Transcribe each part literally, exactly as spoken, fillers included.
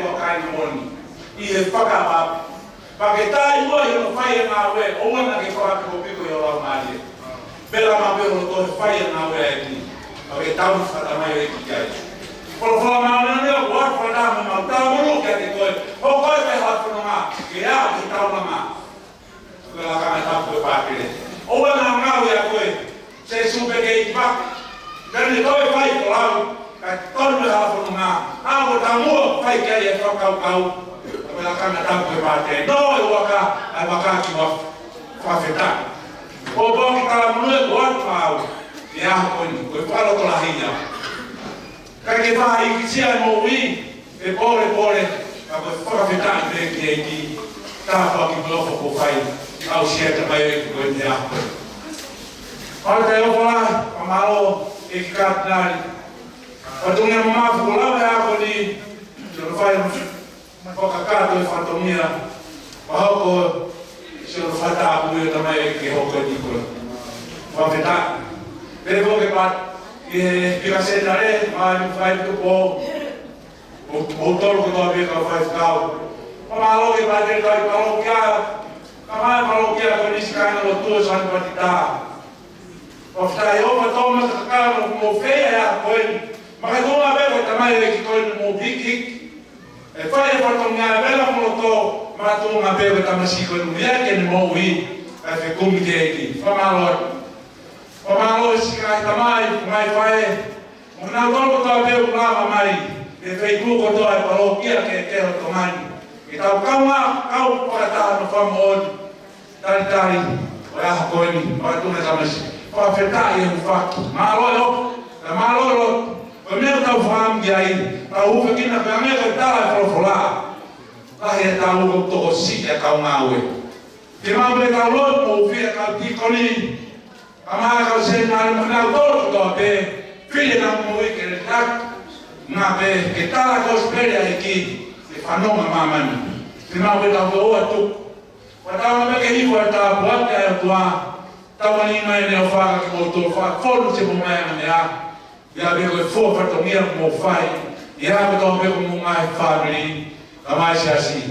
ʻo kai moʻoni ʻi he fakaʻapaʻapa. Pea ke taʻeʻiloa ʻi hono fai e ngāue, ʻoua naʻa ke fakapikopiko ʻi ho laumālie. Pea lava pē hono toe fai e ngāue ʻa e ʻEiki. Pea ke tauhi fakatamai ʻEiki ki ai. Folofola māʻoniʻoni ʻoku ʻoatu fakataha mo ʻemau talamonu kiate koe. Hoko koe ko e hala fononga, ke aʻu ki he taulanga. Ko e lakanga tapu ko e pātele. ʻOua naʻa ngāue ʻa koe. Sēsū pē ke ʻi ai. Ka ne toe fai ko lau. Ka tonu e hala fononga. ʻA ko e taumuʻa fai ki ai e fakakaukau. Ko e lakanga tapu ko e pātele. Nō e vaka, ʻa e vaka ki uafu. Fakafetaʻi. Ko e pōpoaki talamonū ʻoku ʻoatu maʻau. ʻI he ʻaho ko eni. Ko e fakalotolahi ia. Ka ke fai ki sia moʻui, ʻe pōlepole, ka ko e fakafetaʻi pē ki he ʻEiki, tāpuaki mo e ʻofa kuo fai, ʻa e ʻū siasi tamai ʻEiki ko eni he ʻaho. Pea te u ʻofa lahi, fakamālō, ʻEiki Katinali. Fatongia mamafa kuo lau he ʻaho ni, te u fai, fakakakato e fatongia, pea hoko, sio fakatapu ʻi he tamai ʻEiki hoko e tiko. Fakafetaʻi. Pea ko e pātele, ʻi he pika senitale, mai mo fai tupo. Mo, mo tolu kotoa pē kau faifekau. Fakamālō ki he pātele kau palokia. Kau mai palokia ko Nisikana mo Tuʻa Sani Patita. Fakafetaʻi ʻofa tō mai ka kau mo fea ʻa koe. Makatuʻunga pē ko e tamai ʻEiki ko eni mo hikihiki. ʻE fai e fatongia e vela mo loto. Makatuʻunga pē ko e tamasiʻi ko eni ʻoku ʻi ai ʻene moʻui. ʻE fekumi ki he ʻEiki. Fakamālō. Fakamālō siʻi ngaahi tamai, ngaahi faʻē. Mo kinautolu kotoa pē ʻoku lava mai, ʻi he feituʻu kotoa e palokia kehekehe ʻo Tonga ni. Ke tau kaungā, kau fakataha mo fakamoʻoni. Talitali, ʻo e ʻaho ko eni, makatuʻunga tamasiʻi. Fakafetaʻi e hūfaki. Mālō e ʻofa, ka mālō e lotu. Ko e meʻa ʻoku tau fakaʻamu ki ai, tau hūfekina pē ʻa e meʻa ko e tala e folofola. Lahi e tau ko tokosiʻi e kau ngāue. Ke mau pē tau lotu, mo fie kau tīkoni. Kau mai kau senitale mo kinautolu kotoa pē, fili ʻenau moʻui ke lelei atu, ngāue ke tala e kosipeli ʻa e ʻEiki, ke fanongo ʻa māmani. Ke mau pē tau ʻoatu. Fakatauange pē ke hifo e tāpuaki ʻa e ʻOtua, tauange mai ʻene ʻofa kiate kimoutolu, fakafonu siʻomou ngaahi meʻa. ʻIo pē ko e fua fatongia ʻoku mou fai. ʻIo pē tau pē ko homou ngaahi fāmili. Kau mai siasi.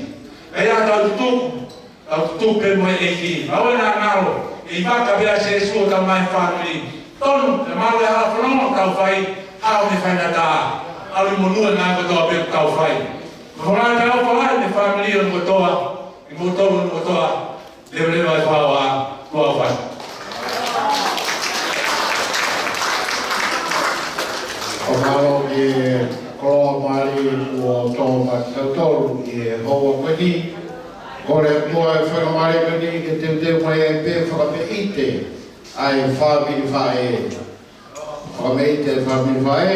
ʻIo tau tutuku. Tau tutuku pē mo e ʻEiki. Mau ʻi he ngalo. ʻI he vaka pē ʻa Sēsū ʻo tau ngaahi fāmili. Tonu, ke malu e hala fononga ʻoku tau fai. Haʻu mei he faingataʻa. ʻAlu ʻi monū e ngaahi kotoa pē ʻoku tau fai. Ko e hala ʻoku tau fai mei he fāmili ʻo kotoa. ʻI moutolu ʻo kotoa. Leveleva e fāua, kuo fai. ʻOku mālō ki he koloa mali kuo tō mai kiate kitautolu ʻi he houa ko eni. Kole atu ʻa e faingamālie ko eni ke teuteu mai ai pē fakameʻite ʻa e fāmili faʻē. Fakameʻite fāmili faʻē,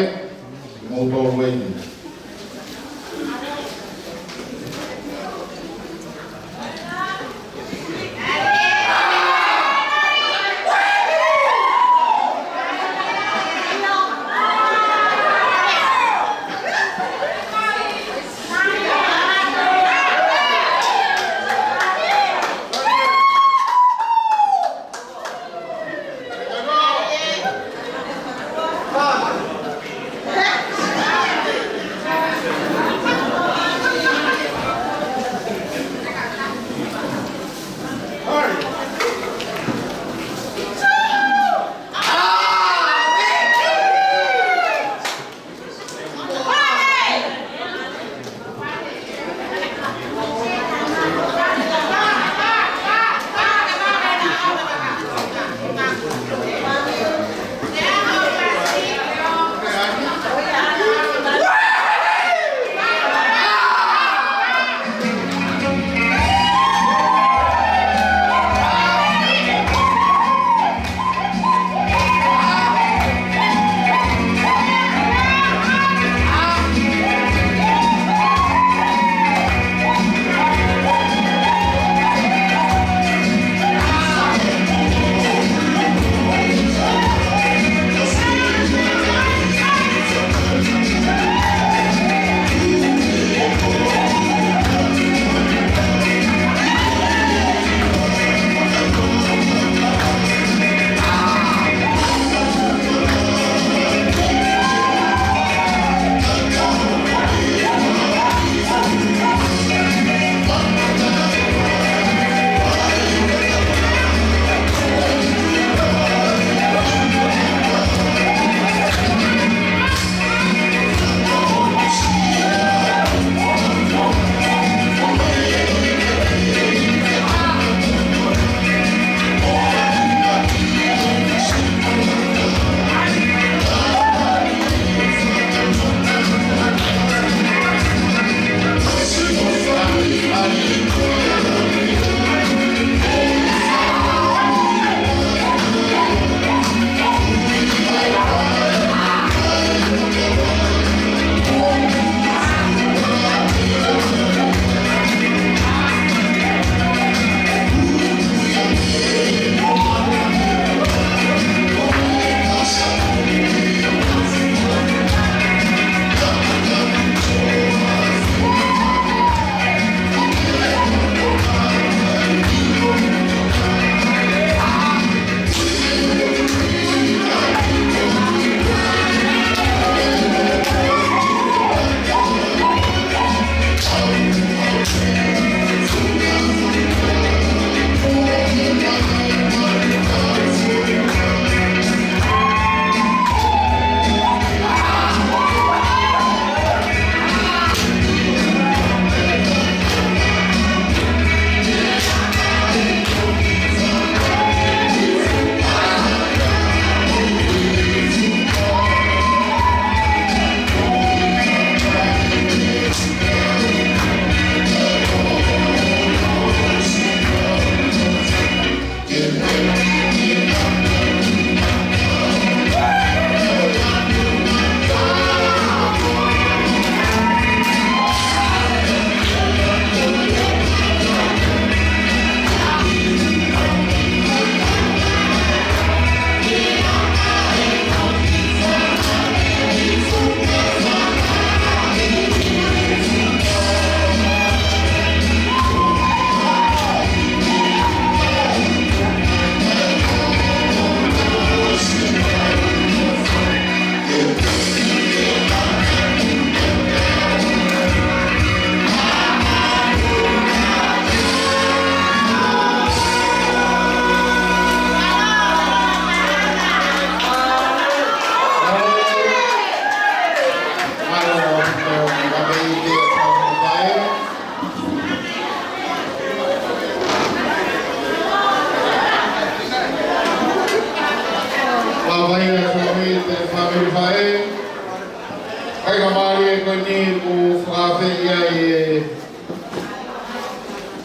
mo tō wei.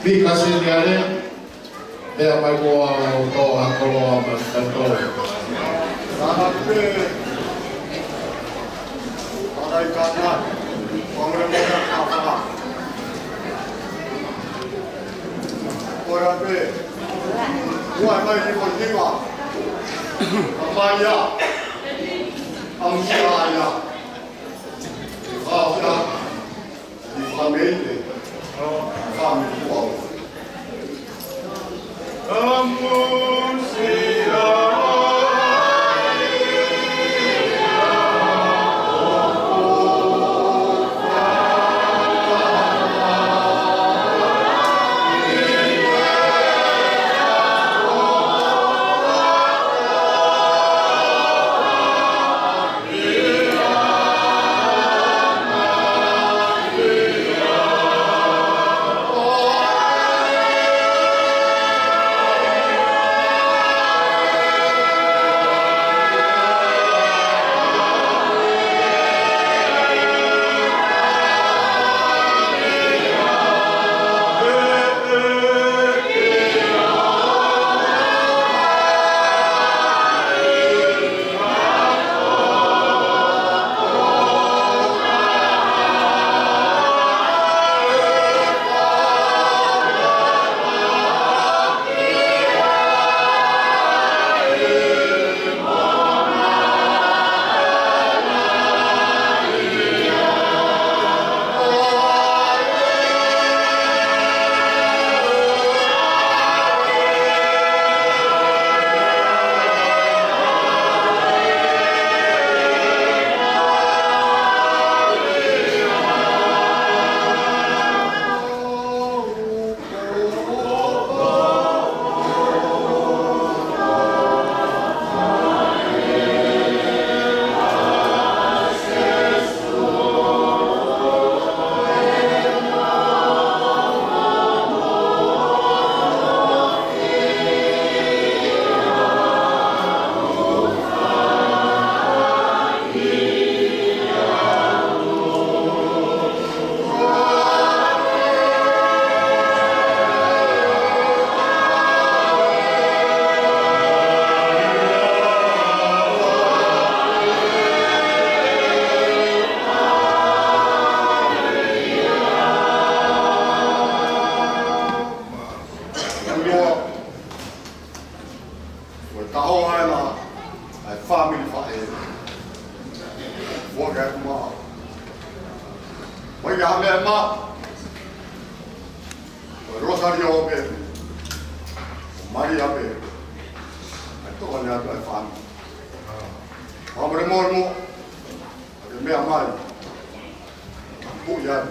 Mika Seniale, meʻa mai ko ā ʻo tō ha koloa maʻatautolu. Ana pē, ana i kana, ana i kana. Ora pē, ua mai ni ko tima. Apa ia? Am sia ia. Apa ia? Ko e taho ʻa e la, ʻa e fāmili faʻē. Fuake atu mā. Mai ha meʻa mā. Ko e Losalia pē. Ko Malia pē. ʻA e tokanga atu ʻa e fāmili. Mālō e moʻoni mo. ʻA e meʻa mai. Pui ai.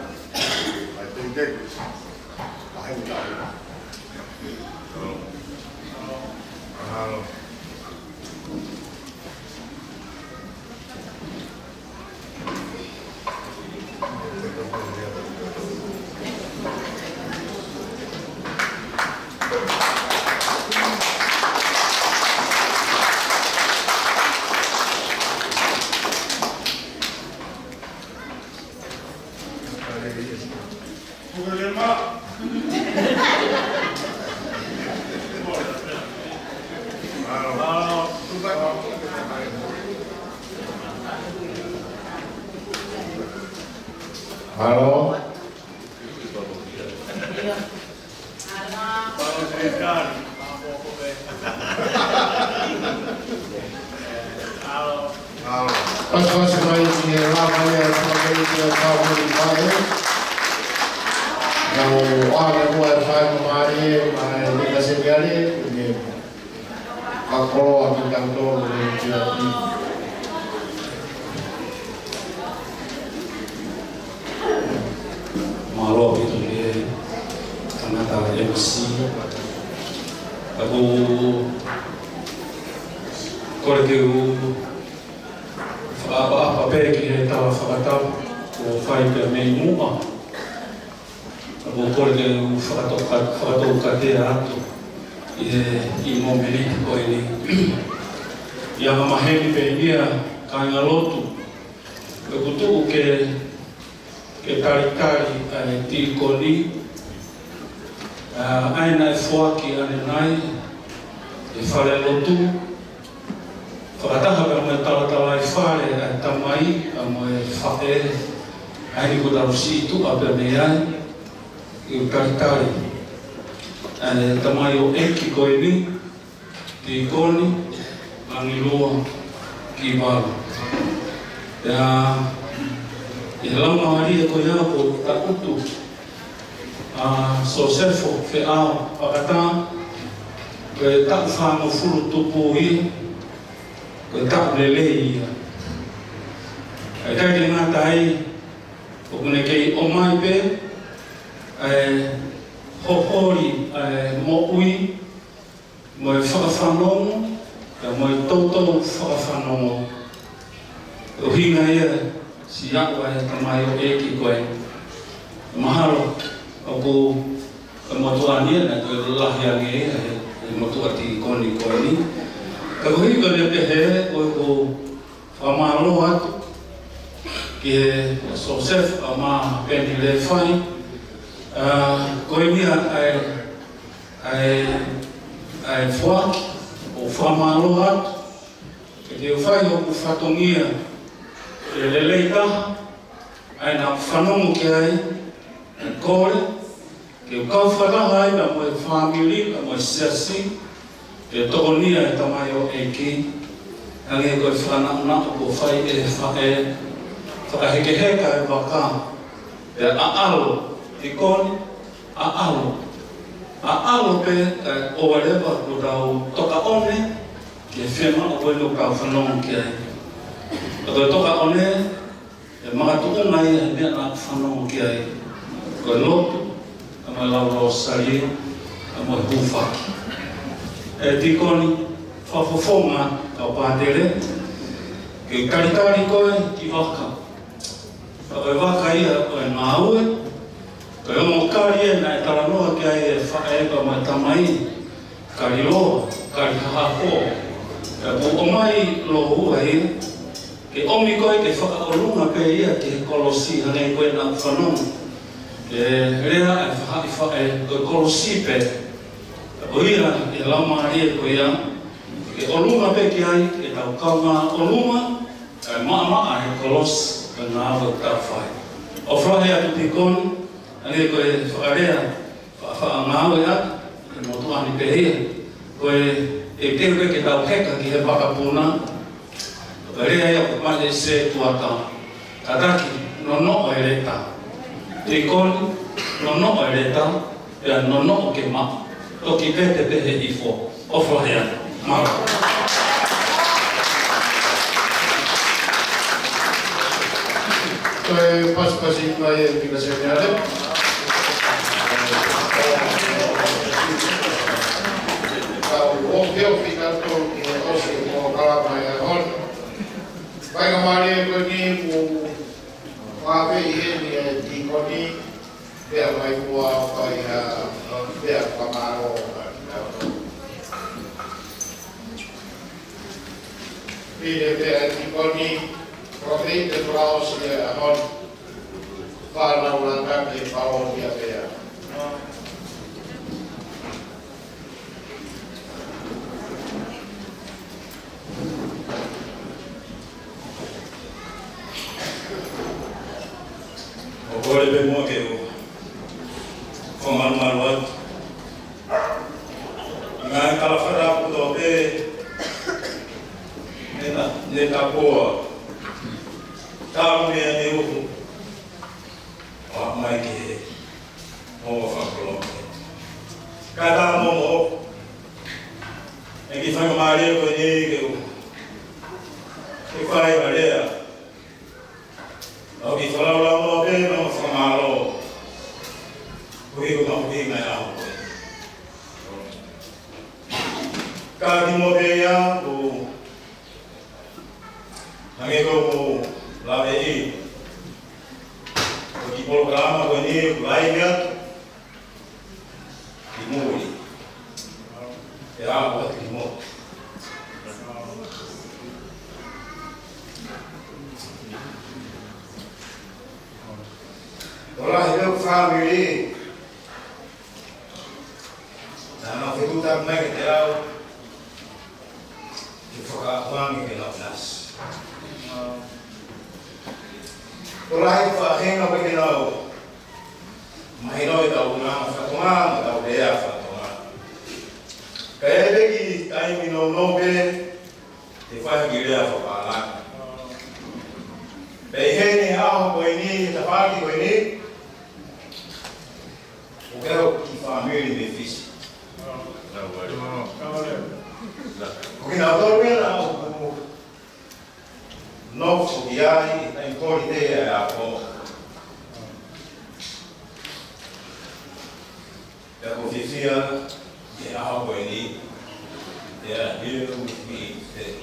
ʻAi teitei. ʻAi teitei. Mālō. Pasipasi mai ni e lava ia e fakamoʻoni ki he kau muli mai. Nau ʻoange muʻa e faingamālie maʻa e Mika Seniale, ne fakakoloa kitautolu ʻi he efiafi ni. Mālō ʻaupito ki he tangata M C. Ka ʻoku ou kole ke u fakaʻapaʻapa pē ki he tala fakatapu kuo fai pē mei muʻa. Ka ʻoku ou kole ke u fakatou-, fakatoukatea atu ʻi he, ʻi he mōmeniti ko eni. ʻI he anga maheni pē ia, kāingalotu, ʻoku tuʻu ke Ke talitali ʻa e tīkoni, ʻa ia naʻe foaki ʻanenai ʻe he falelotu, fakataha pea mo e talatalaifale ʻa e tamai, pea mo e faʻē, ʻa ia kuo tau situʻa pea mei ai, ke u talitali ʻa e tamaioʻeiki ko eni, Tīkoni Langilua Kivalu. Pea ʻi he laumālie ko ia kuo tangutu ʻa Sosefo Feʻao Pakata, ko e taʻu fāngofulu tupu ia, ko e taʻu lelei ia. ʻIkai ke ngata ai, ʻoku ne kei ʻomai pē ʻa e hoholi ʻa e moʻui, mo e fakafanongo, pea mo e toutou fakafanongo. ʻUhinga ia siʻi aʻu ʻa e tamaioʻeiki ko ē. Mahalo ʻoku, ʻa e motuʻa ni ʻa ia naʻe toe lahi ange ia he, he motuʻa tīkoni ko eni. Ka ko e ʻuhinga ia pehē, ʻoku ou fakamālō atu kia Sosefo pea mo Peni Lefai. ʻA, ko eni ia ʻa e, ʻa e, ʻa e foaki, ʻoku ou fakamālō atu. Ke te u fai hoku fatongia ʻe lelei taha, ʻa ia naʻa ku fanongo ki ai, ʻa e kole, ke u kau fakataha ai pea mo e fāmili, pea mo e siasi, ke tokonia e tamaioʻeiki, hangē ko e fakanaʻonaʻo kuo fai ʻe he faʻē, fakahekeheka e vaka, pea ʻaʻalo, tīkoni, ʻaʻalo, ʻaʻalo pē, kae ʻoua leva kuo tau toka ʻone, ke fema o koe no kau fanongo ki ai. Ka ko e toka ʻone, ʻe makatuʻunga ia he meʻa naʻa ku fanongo ki ai. Ko e lotu, pea mo e lau Lōsalia, pea mo e hūfaki. ʻE tīkoni, fakafofonga kau pātele, ke talitali koe ki vaka. Ka ko e vaka ia ʻo e ngāue, ko e ongo kali ia naʻe talanoa ki ai e faʻē pea mo e tamai, kali loa, kali hahako. Pea kuo ʻomai lōua ia, ke ʻomi koe ke fakaʻolunga pē ia ki he kolosi, hangē ko ē naʻa ku fanongo. Ke lea ʻa e faʻahi faʻē, ko e kolosi pē. Ko ia, ʻi he laumālie ko ia, ke ʻolunga pē ki ai, ke tau kaungā ʻolunga, ʻa e maʻamaʻa he kolosi, ko e ngāue ʻoku tau fai. ʻOfa lahi atu tīkoni, hangē ko e fakalea, fa-, faʻa ngāue atu, ʻe motuʻa ni pē ia. Ko e, ʻe teu pē ke tau heka ki he vakapuna, ko e lea ia ʻoku male se tuata. Tataki, nonoʻo e leta. Tīkoni, nonoʻo e leta, pea nonoʻo ke maʻu. Toki vete pē he ifo. ʻOfa lahi atu. Mālō. Ko e pasipasi mai e Pika Seniale. Kau ʻofi ʻofi kitautolu ki he ʻosi ʻo e polokalama ʻi he ʻaho ni. Faingamālie ko eni kuo ʻave ʻi heni e tīkoni, pea mai kuo fai ha, pea fakamālō. Pine pea tīkoni, ko e pē te fakaʻosi e ʻaho ni, fānau lata ke pao ia pea. ʻOku ou kole pē muʻa ke u fakamalumalu atu. Ngaahi kalafara kuo tō pē, ne na, ne tapoa. Talu mei he uhu. ʻO aʻu mai ki he, mo fakakoloa. Ka ta mo mo. ʻE ki faingamālie ko eni ke u, ke fai ʻa e lea. ʻOku ou fakalaulaunoa pē mo fakamālō. Koeʻuhi ko e mahuʻinga e ʻaho ko eni. Ka kimuʻa pē ia, ʻoku hangē ko ʻeku lave ʻi, ko e kiʻi polokalama ko eni ʻoku laivi atu ki mui. ʻE aʻu atu ki mui. Naʻa nau fetuʻutaki mai kiate au ke fakaʻamu ange ke nau ʻinasi. Ko e lahi e faʻahinga pē ke nau mahino ʻetau ʻulungaanga faka-Tonga mo ʻetau lea faka-Tonga. Ka ʻi he kiʻi taimi nounou pē, te u fai ha kiʻi lea fakapālangi. Pea ʻi heni he ʻaho ko eni, he tafaʻaki ko eni, ʻoku ʻi ai hoku kiʻi fāmili mei Fisi. Ko kinautolu ia naʻa ku nofo ki ai ʻi he taimi holiday ʻa e ako. Pea ʻoku ou fiefia he ʻaho ko eni. They are here with me today.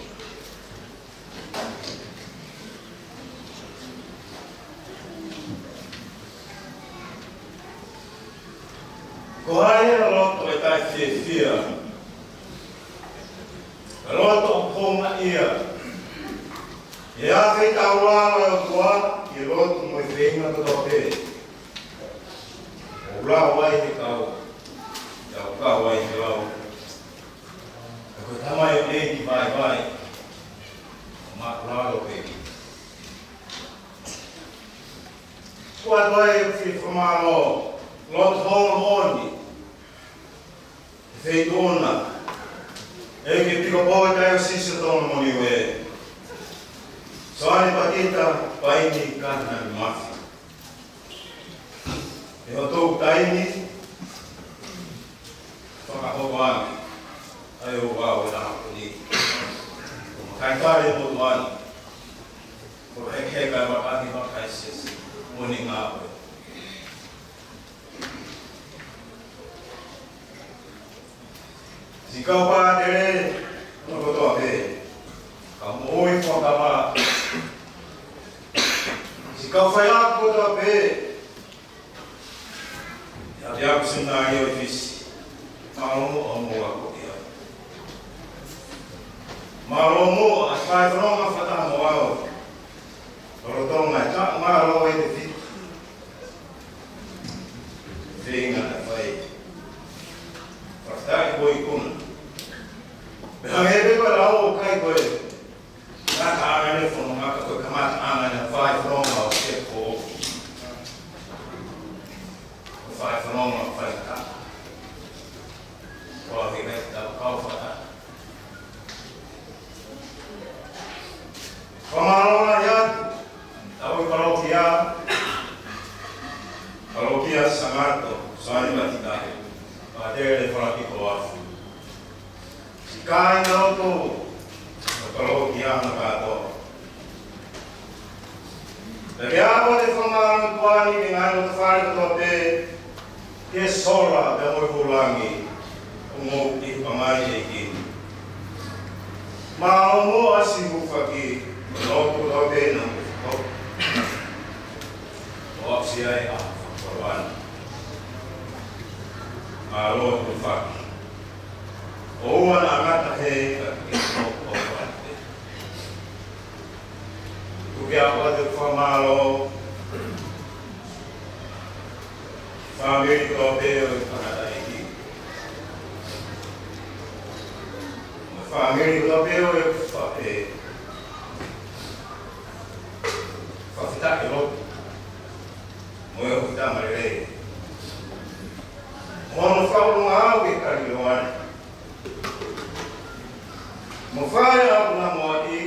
Ko hai ʻe loto ʻe taʻefiefia, ʻe loto ʻo houngaʻia he ʻafeitaulalo ʻa e ʻOtua ʻi he lotu mo e feinga kotoa pē? ʻOku lau ai he kau, ʻoku kau ai he lau. Ko e tamaioʻeiki vaivai, māʻulalo pē. Ko e ʻoatu ai e fakamālō, loto holo moʻoni, he feituʻu na, ʻEiki Epikopō ʻo e Taiosisi ʻo Tonga mo Niue, Soane Patita Paini Kahinani Mafi. ʻI hoʻo tuku taimi, fakahoko ange ʻa e ouau ʻo e ʻaho ko eni. Ko e makai fale motuʻa ni, ko e hekeheka ʻa e vaka ni, makai siasi, mo e ngāue. Siʻi kau pātele kotoa pē, kau moʻui fuakava, siʻi kau faiako kotoa pē, ʻi he ʻapiako seminalio ʻi Fisi, mālō muʻa hoʻomou ako ki ai. Mālō muʻa ʻa e fai fononga fakataha mo au, lolotonga e taʻu ngalo ʻe tefito. Feinga naʻe fai. Fakafetaʻi ko e ikuna. Pea hangē pē ko e lau ʻa e kakai ko ē, ngataʻanga ʻene fononga ka ko e kamataʻanga ʻene fai fononga ʻo sefo. Ko e fai fononga ʻo fai ka. Ko e ʻaho ʻe tau kau fata. Fakamālō lahi atu, tau ʻi palokia, palokia Sangato, Soane Patita, Pātele Falakiko Afu. Siʻi kāingalotu ʻo e palokia na kātoa. Pea ke ʻoatu e fakamālō atu ʻeni ki he ngaahi loto fale kotoa pē, ki he sola pea mo e vūlangi, ʻoku mou ʻi he pangai ʻEiki. Mālō muʻa siʻi hūfaki, lotu kotoa pē naʻa mou fakahoko. ʻO aʻusia ai ʻa e fakahoko ni. Mālō hūfaki. ʻOua naʻa ngata he ka ke hoko atu. Tuku ke ʻoatu e fakamālō. Fāmili kotoa pē ʻo e tangataʻeiki. Fāmili kotoa pē ʻo e faʻē. Fakafetaʻi lotu. Mo e ʻofa ʻi he Tamai lelei. Mo hono fakaʻulungaanga ʻi he kali loa ni. Mo fai ʻa e ʻuhinga moʻoni,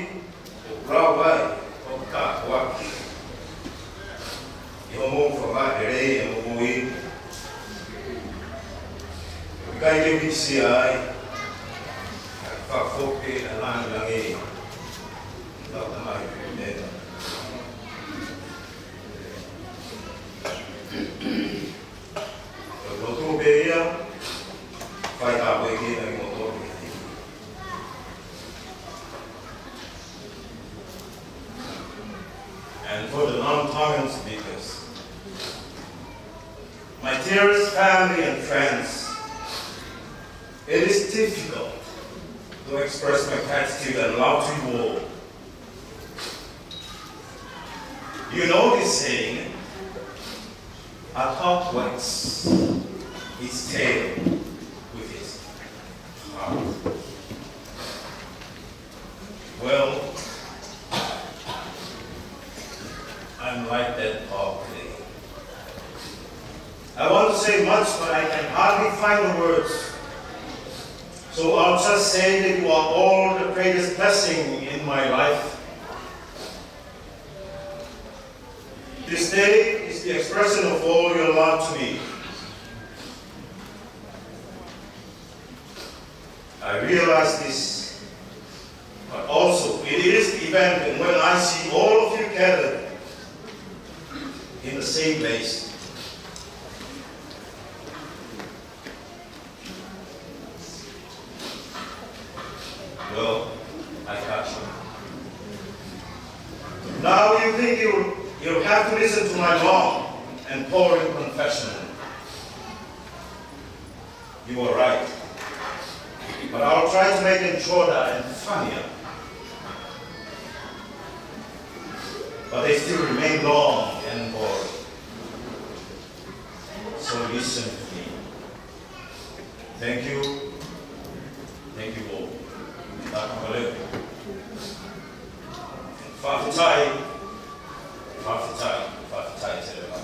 ʻo lau ai, ʻo ka kuaki. ʻI hoʻomou fakamaʻa lelei ʻa e moʻui. ʻIkai ke u hīkisia ai. Fakafoki ʻa e lāngilangi. Tau tamai pē mena. Lotu pē ia, fai tāpuekina kimoutolu. And for the non-Tongan speakers, my dearest family and friends, it is difficult to express my gratitude and love to you all. You know this saying, A hawk wags its tail with his heart. Well, I'm like that hawk today. I want to say much, but I can hardly find the words. So I'll just say that you are all the greatest blessing in my life. This day is the expression of all your love to me. I realize this, but also it is the event when I see all of you gathered in the same place. Well, I got you. Now you think you, you have to listen to my long and boring confession. You are right. But I'll try to make it shorter and funnier. But they still remain long and boring. So listen to me. Thank you. Thank you all. Thank you. Fakafetaʻi. Fakafetaʻi. Fakafetaʻi.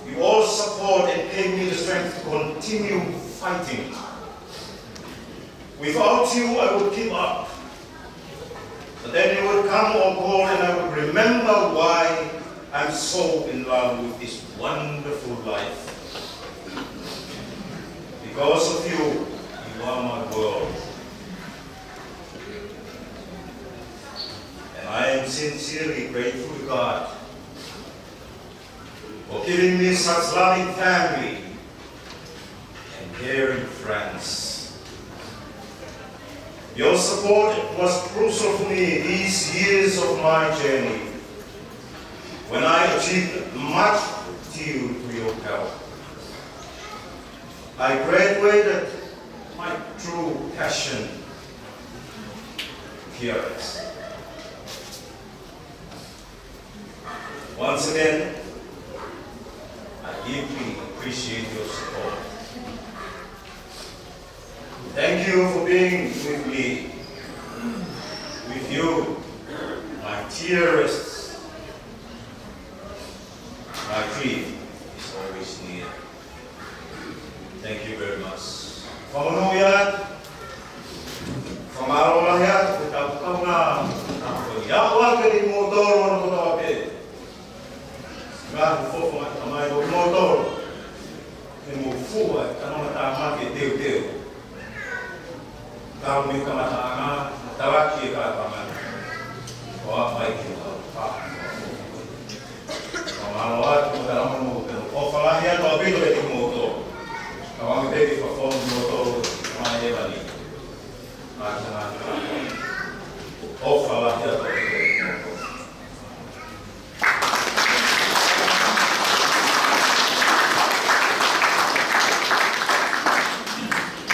You all support and gave me the strength to continue fighting. Without you, I would give up. But then you would come on call and I would remember why I'm so in love with this wonderful life. Because of you, you are my world. And I am sincerely grateful to God for giving me such loving family and caring friends. Your support was crucial for me these years of my journey, when I achieved much due to your help. I graduated my true passion, P R S. Once again, I deeply appreciate your support. Thank you for being with me, with you, my dearest. My grief is always near. Thank you very much. Fakamālō atu. Fakamālō lahi atu, ko e tau kaunga, ko e au ake ni mo toro no ko tau ape. Ngā fofo mai tamai ko mo toro. Ke mo fua, tama mata ma ke teuteu. Kau me kamataʻanga, talaki e kātanga. Ko a fai ki a, a. Fakamālō atu, mo tala mo mo, ʻofa lahi atu ʻaupito kiate kimoutolu. Ka ʻoku ʻikai ke fakafoki kimoutolu, mai e vani. Ngā tangata. ʻOfa lahi atu ʻaupito kiate kimoutolu.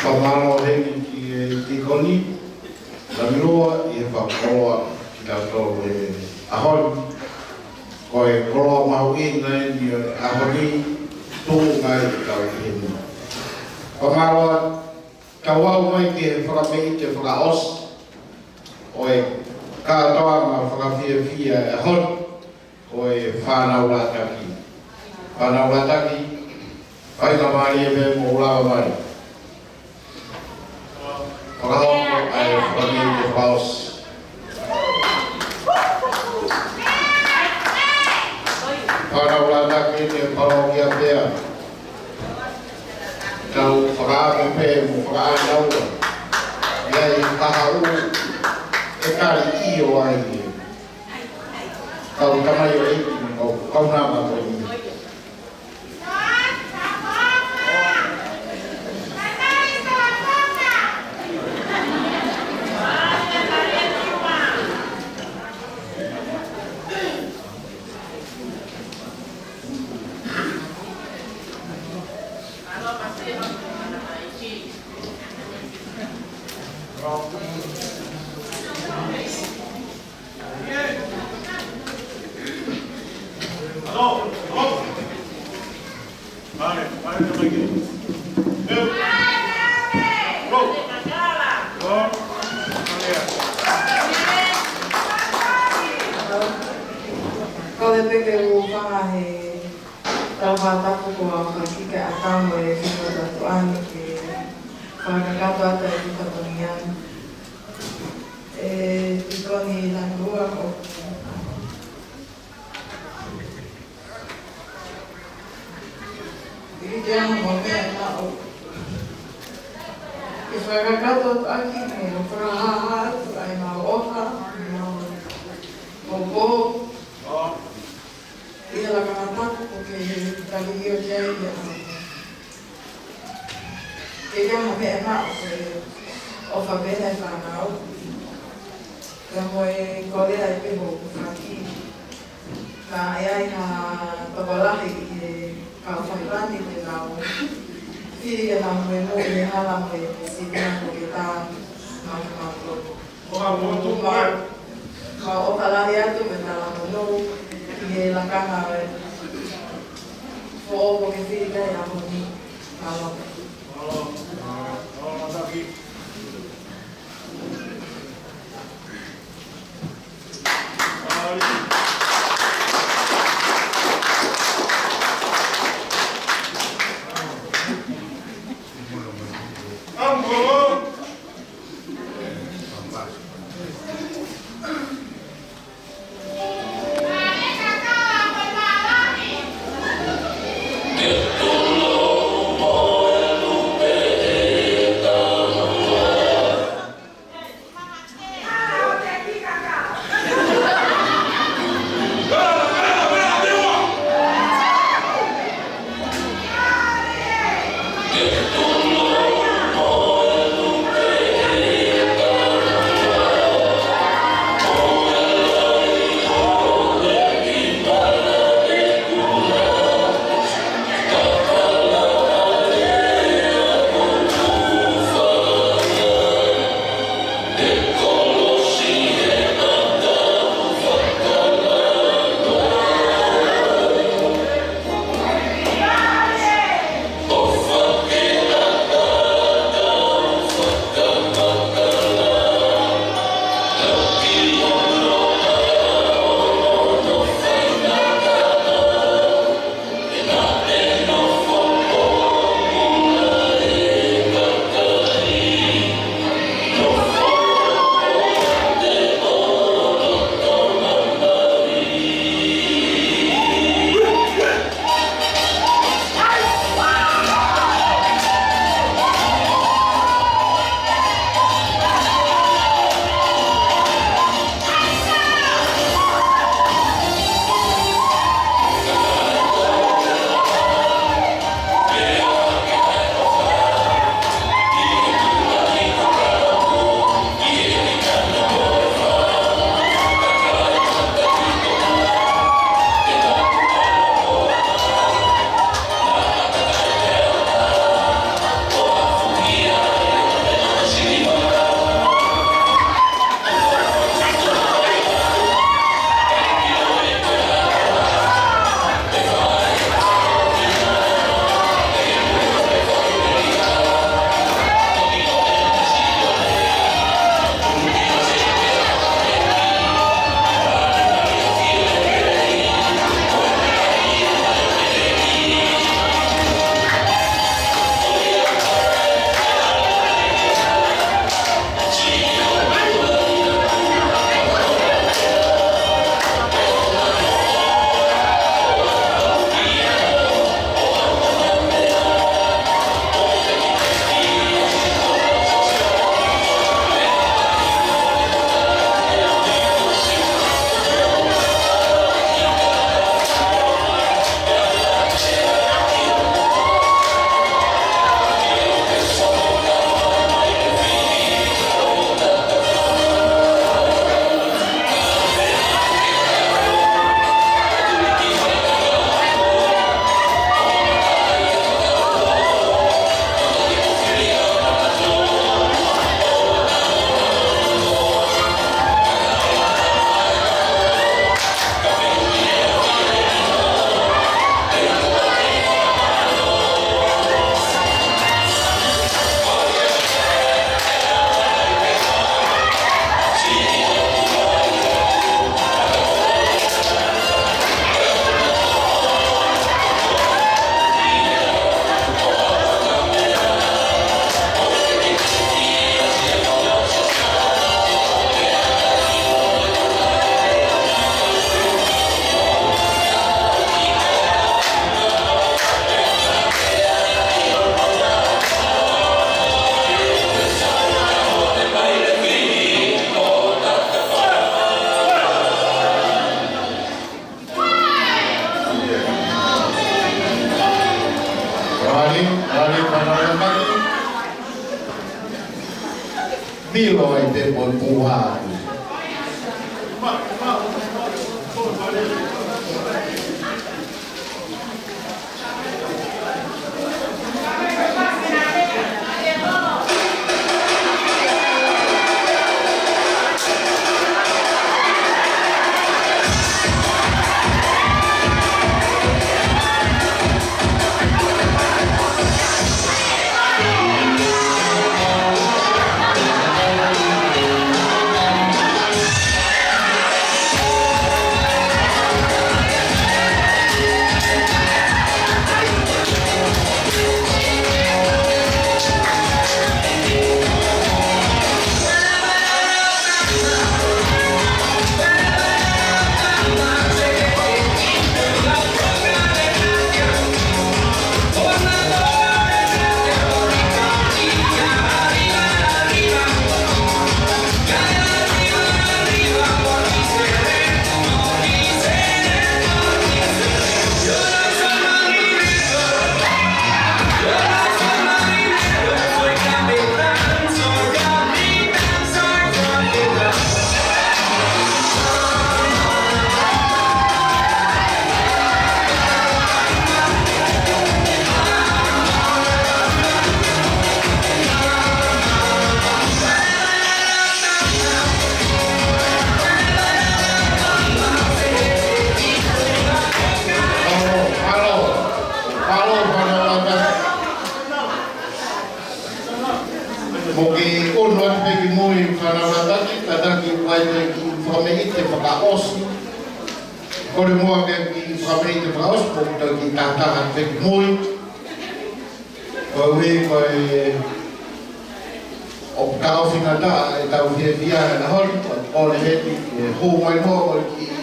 Fakamālō heni ki he tīkoni, Lamiloa, ʻi he fakakoloa kitautolu he ʻaho ni. Ko e koloa mahuʻinga eni ʻo e ʻaho ni, tuʻu mai kau ʻi heni. Fakamālō, kau aʻu mai ki he fakameʻite fakaʻosi ʻo e kātoanga fakafiefia ʻo e ʻaho ni. Ko e fānau Lātaki. Fānau Lātaki, fai ka mālie pē mo lava mai. Fakahoko ʻa e fakameʻite fakaʻosi. Fānau Lātaki, ne palokia pea. Tau fakaʻamu pē mo fakaʻānaua. ʻI ai ha haʻu ʻe kali ʻio ai. Kau tamaioʻeiki mo kau, kau nāma ko eni. Vale, vale, vale. Go. Go. Kole pē ke u hūfanga he tau fakatapu ko au ka kika a tamo e fino tatu ani ke fakakakato atu e fino tatu ani. E tikoni langua o Iridiana mo mea na o. Ke fakakakato atu ʻaki mo fakahāhā atu ai mau ʻofa, mau popo. ʻI he lakanga tapu ko ke tali io ki ai ia. Ke ia mo mea na o ke ʻofa pē he fānau. Ia mo e kolea e peho faki. Ka ʻe ai ha tokolahi ʻi he kau faiplani te nau fili ke nau muimui ʻi he hala mo e sini ko ke tā mau ke mau tō. Ko ha motu mai. Mau ʻofa lahi atu mo e talamonū ʻi he lakanga e foʻou ko ke fili kai a moni. Mālō. Mālō. Mālō, taki. Vale, vale, vale, vale. Milo ai pē mo e puha. Mo ke ʻono atu pē ki mui fānau lātaki, kātaki ʻoku ʻi ai pē kiʻi fakameʻite fakaʻosi. Kole muʻa ke kiʻi fakameʻite fakaʻosi, pea ʻoku tau kiʻi tātānaki pē ki mui. Ko e ʻuhi ko e ʻoku taʻofi ngata ʻetau fiefia he ʻaho ni, ko e kole heni ke hū mai muʻa ko e kiʻi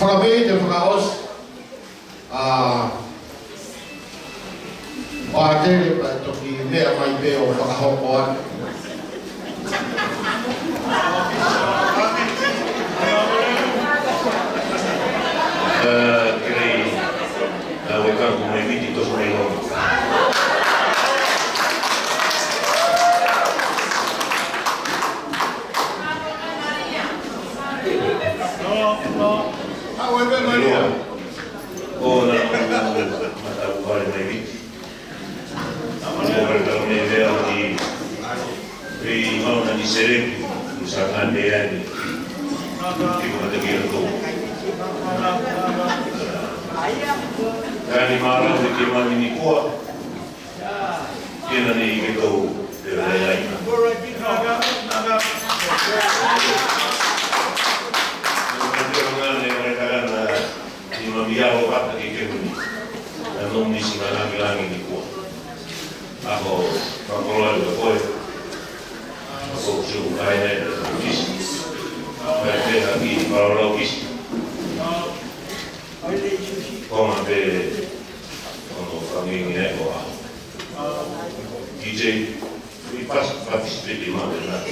fakameʻite fakaʻosi. ʻA, pātele pea toki meʻa mai pē ʻo fakahoko atu. ʻA, kei, ʻa, weka ko mai Viti tofu mai lo. Ko na matau vale mai Viti. Ko vale tau nei vea o ni pei mauna ni sereki, ni sa kande ani. Ki ko mata ki a tou. Kani mara ni ke mani ni koa. Kena ni ke tou te lai lai. Ko mata ngane mai karana. Ni ma mia o pata ki ke muni. Na no mi si ma langi langi ni kua. Ako, fakoloa ni koe. Ako, su, ai ne, kisi. Ai ne, aki, palolo, kisi. Koma pe, ono, fangi, ni, ko, a. D J. We pas-, participate in that.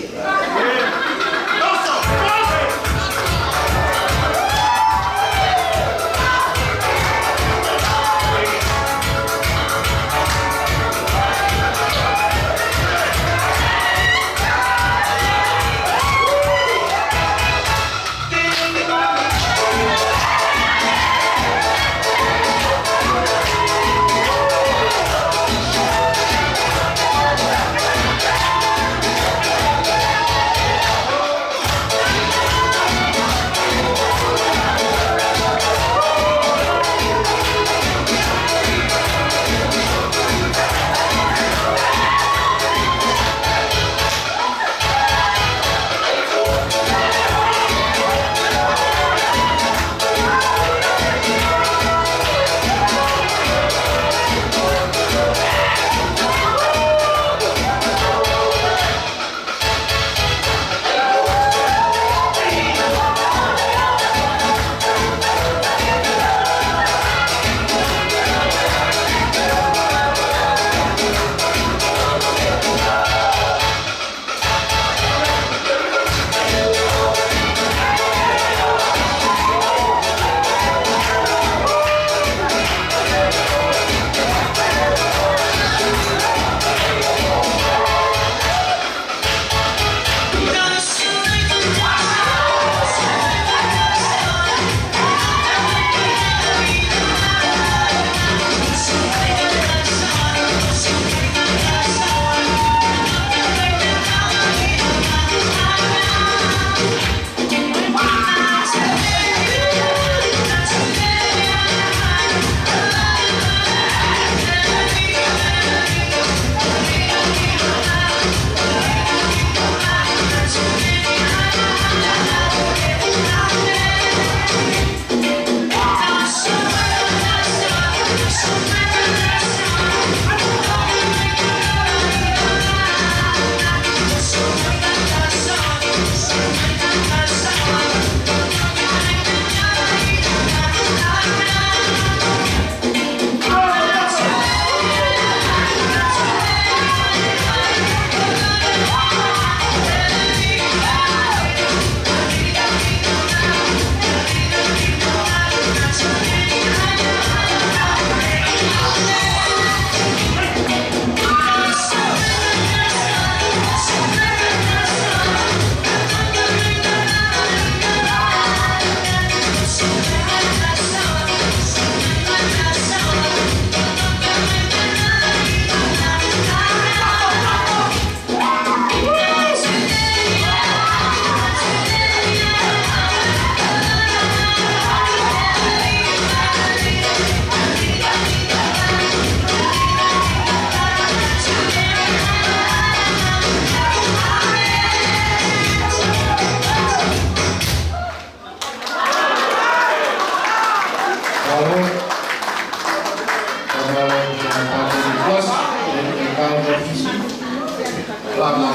Lana,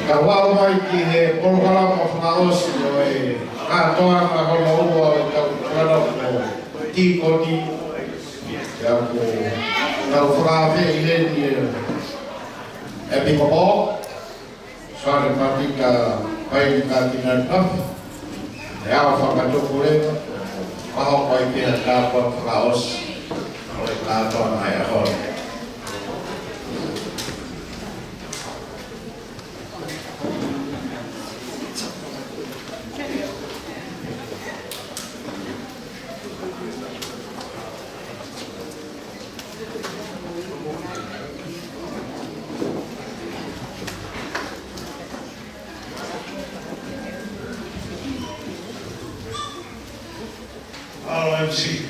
ka ʻoku ʻomai ki he polokalama fakaʻosi ʻo e kātoanga hono ua ʻo e kau kalana ko Tīkoni, ʻa ia ko e kau fakaafeʻi heni ʻa e ʻEpikopō, Soane Patika Paini Katinali Pafi, ʻe au fakatupu leva, ʻo hoko ai pē ʻa e kātoanga fakaʻosi ʻo e kātoanga ʻo e ʻaho ni. Alo M C.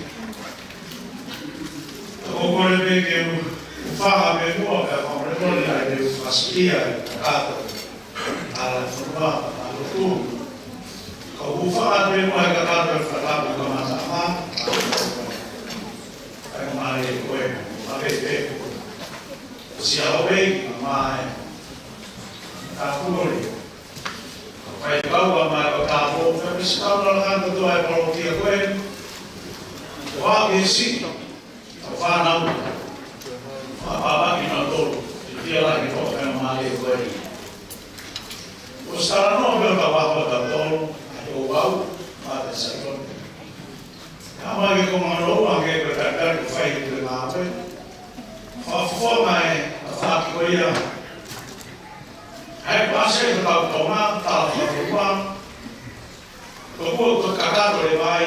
ʻOku ou kole pē ke u, u faʻa pē muʻa pea fakamolemole ai te u fasikia e kakato. Ala fonua, ala tu. Ka u faʻa pē muʻa e kakato e fakatapu ka mata ma. Ai ma e koe, ma pē pē. Sia o wei, ma e. Ka kuli. Kai kau a mai o tāpō, ka pisi kau la kan to ai palokia ko e. Ko a ke si, ka fānau. Fa pa pa ki na to, ki a la ki to ka ma le ko e. Ko sa no ka ka wa ko ta to, ai o wau, ma te sa ko. Ka mai ke ko ma lo, a ke ko ta ka ko fai ke ma ko. Fa fa mai, a fa ki ko ia. Hai pase ko tau tonga, tau fa fa. Ko ko ko kakato le vai.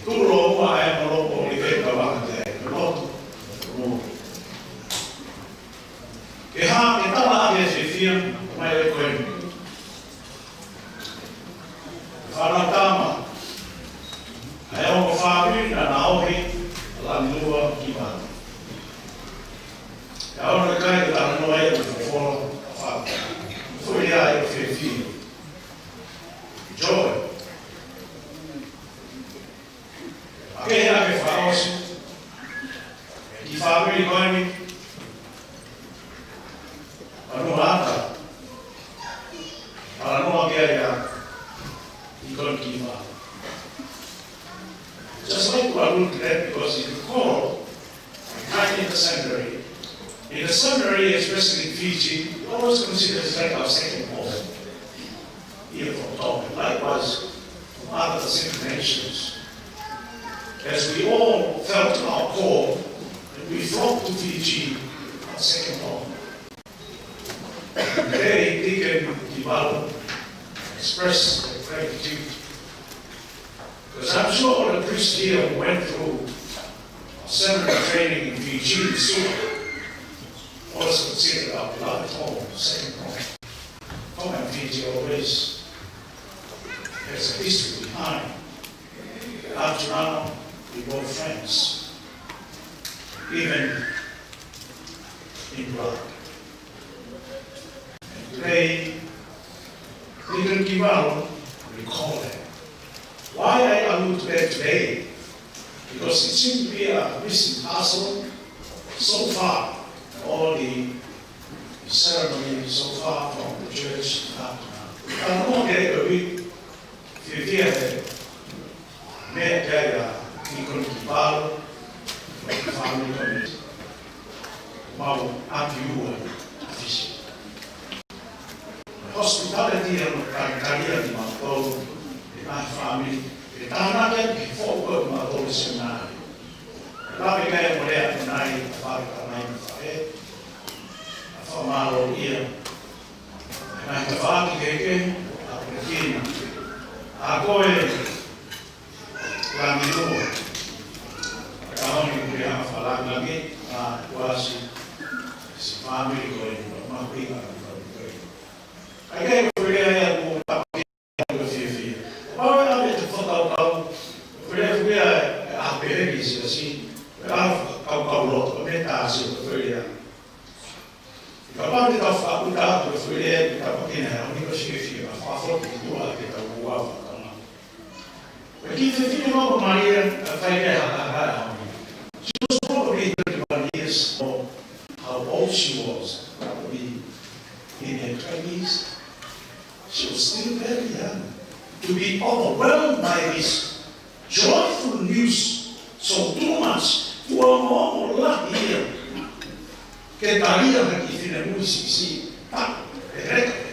Tulo ua e molo ko le ke ka wa te. Loto. Ke hā ke tala ke se fia, mai le koe. Fānau tama. ʻA e ongo fāmili naʻa na ʻohi, Langilua ki Vani. ʻA ia ʻoku ʻikai ke talanoa ia ʻo fofola, ʻa fā. Foʻi ia ʻo fiefia. Joy. ʻA ke ia ke fakaʻosi. Ki fāmili ko eni. Anu ata. Anu ake ai a. He couldn't give up. Just like what Ruth read, because if you call, like in the seminary, in the seminary, especially in Fiji, we always consider it like our second home. Here from Tonga. Likewise, from other Pacific nations. As we all felt our call, and we flocked to Fiji, our second home. Today, Deacon Kivalu expressed their gratitude. Because I'm sure all the priests here who went through seminary training in Fiji, in Suva, was considered our beloved home, second home. Home in Fiji always has a history behind. Up to now, we were friends, even in blood. And today, Deacon Kivalu recalled that. Why I allude to that today? Because it seems to be a missing puzzle so far, all the ceremony so far from the church up to now. But no, okay, we feel here that Meʻa ia, Deacon Kivalu, family committee. Mau ʻaki ua, ʻafisi. Hospitality ʻa e kakato ʻa kimautolu, ʻa e family, ʻe tānaki ʻe he foʻi ko kimautolu seminari. Lave kai mo lea nai, ʻa fale ka mai mo fale. ʻA fakamālō ia. ʻA e tafaʻaki kehekehe, ʻa Pulekina. ʻA ko e Langilua. Ka honi ke ha fakalāngilangi, ʻa kuasi, si fāmili ko e, ma pina ko e. ʻA ia ko e lea ia ko e fiefia. Pau e ʻave te fakakaukau, ko e lea ko e ʻa Pelegi si a si, ko e ʻa kaukau loto, me tā si ko e lea. Kapau te tau fakaʻuta atu e foʻi lea, ke tau pakina he ʻaho ni ko e fiefia, ka fakafoki ki tuʻa ke tau ua fakatonga. Kiʻi fefine ko Malia, ʻa e faʻē ʻa e haka ʻa e ʻaho ni. She was probably thirty-one years old, how old she was, probably in her twenties. She was still very young to be overwhelmed by this joyful news. So too much, fuʻu ongoongo lahi ia ke tali ʻe ha kiʻi finemui siʻisiʻi, taʻu ʻe leka pē.